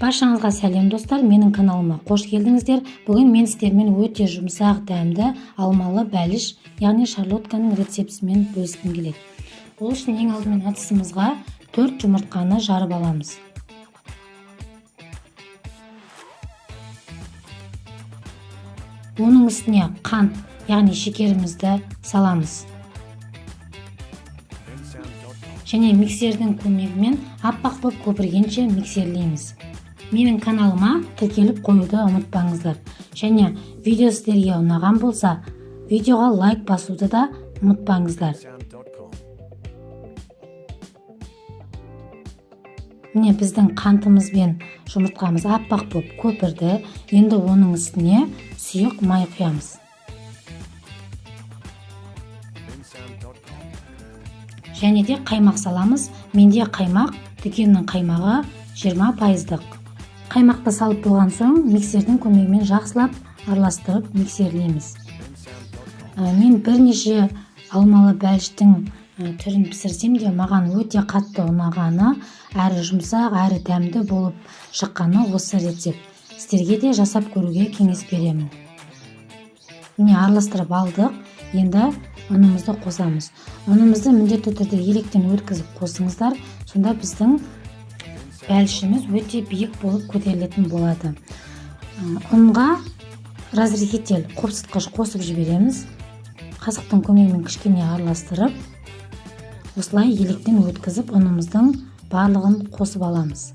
Баршаңызға сәлем, достар! Менің каналыма қош келдіңіздер. Бүгін мен сіздермен өте жұмсақ, дәмді алмалы бәліш, яғни шарлотканың рецептісімен бөліскім келеді. Ол үшін ең алдымен ыдысымызға 4 жұмыртқаны жарып аламыз. Оның үстіне қант, яғни шекерімізді саламыз. Және миксердің көмегімен аппақ болып көпіргенше миксерлейміз. Менің каналыма тіркеліп қоюды ұмытпаңыздар. Және видео сіздерге ұнаған болса, видеоға лайк басуды да ұмытпаңыздар. Міне, біздің қантымыз бен жұмыртқамыз аппақ болып көпірді. Енді оның үстіне сұйық май құямыз. Және де қаймақ саламыз. Менде қаймақ дүкеннің қаймағы, 20 пайыздық. Қаймақты салып болған соң, миксердің көмегімен жақсылап араластырып миксерлейміз. Мен бірнеше алмалы бәліштің түрін пісірсем де, маған өте қатты ұнағаны, әрі жұмсақ, әрі дәмді болып шыққаны осы рецепт. Сіздерге де жасап көруге кеңес беремін. Міне, араластырып алдық. Енді ұнымызды қосамыз. Ұнымызды міндетті түрде електен өткізіп қосыңыздар, сонда біздің бәлішіміз өте биік болып көтерілетін болады. Ұнға разрыхлитель, қопсытқыш қосып жібереміз. Қасықтың көмегімен кішкене араластырып, осылай електен өткізіп, ұнымыздың барлығын қосып аламыз.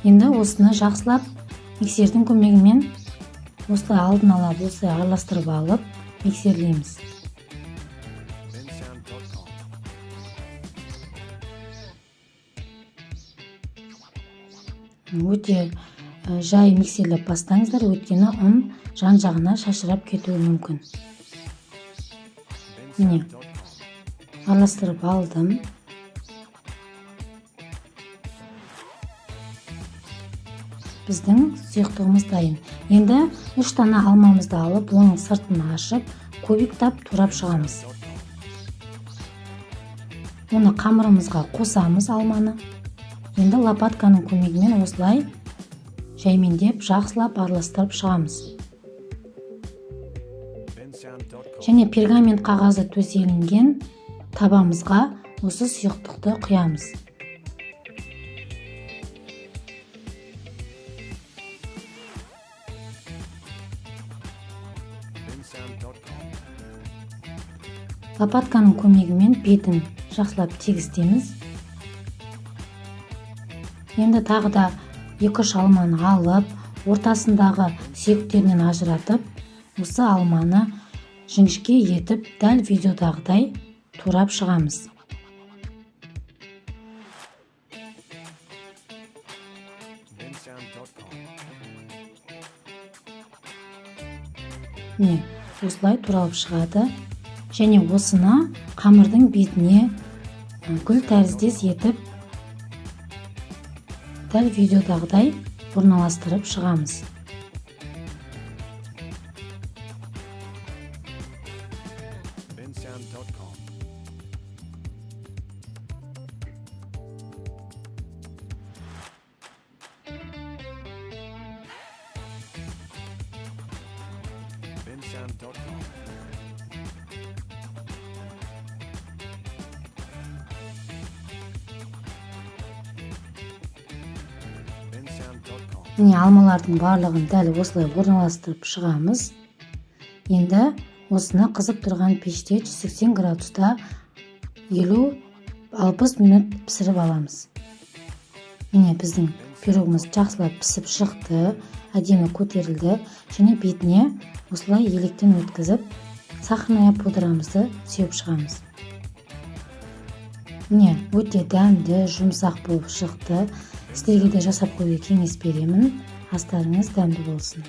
Енді осыны жақсылап миксердің көмегімен осылай алдын ала осылай араластырып алып, миксерлейміз. Bensound.com. Өте жай миксерлеп бастаңыздар, өйткені ұн жан жағына шашырап кетуі мүмкін. Міне, Bensound.com. араластырып алдым. Біздің сұйықтығымыз дайын. Енді үш дана алмамызды алып, оның сыртын ашып, кубиктап турап шығамыз. Оны қамырымызға қосамыз, алманы. Енді лопатканың көмегімен осылай жаймендеп, жақсылап араластырып шығамыз. Bensound.com. Және пергамент қағазы төселінген табамызға осы сұйықтықты құямыз. Bensound.com. Лопатканың көмегімен бетін жақсылап тегістейміз. Енді тағы да екі үш алманы алып, ортасындағы сүйектерінен ажыратып, осы алманы жіңішке етіп, дәл видеодағыдай турап шығамыз. Bensound.com. Міне, осылай туралып шығады. Және осыны қамырдың бетіне гүл тәріздес етіп, дәл видеодағыдай орналастырып шығамыз. Bensound.com. Bensound.com. Bensound.com. Міне, алмалардың барлығын дәл осылай орналастырып шығамыз. Енді осыны қызып тұрған пеште 180 градуста 50-60 минут пісіріп аламыз. Міне, біздің пирогымыз жақсылап пісіп шықты, әдемі көтерілді. Және бетіне осылай електен өткізіп, сахарная пудрамызды сеуіп шығамыз. Міне, өте дәмді, жұмсақ болып шықты. Сіздерге де жасап көруге кеңес беремін. Астарыңыз дәмді болсын!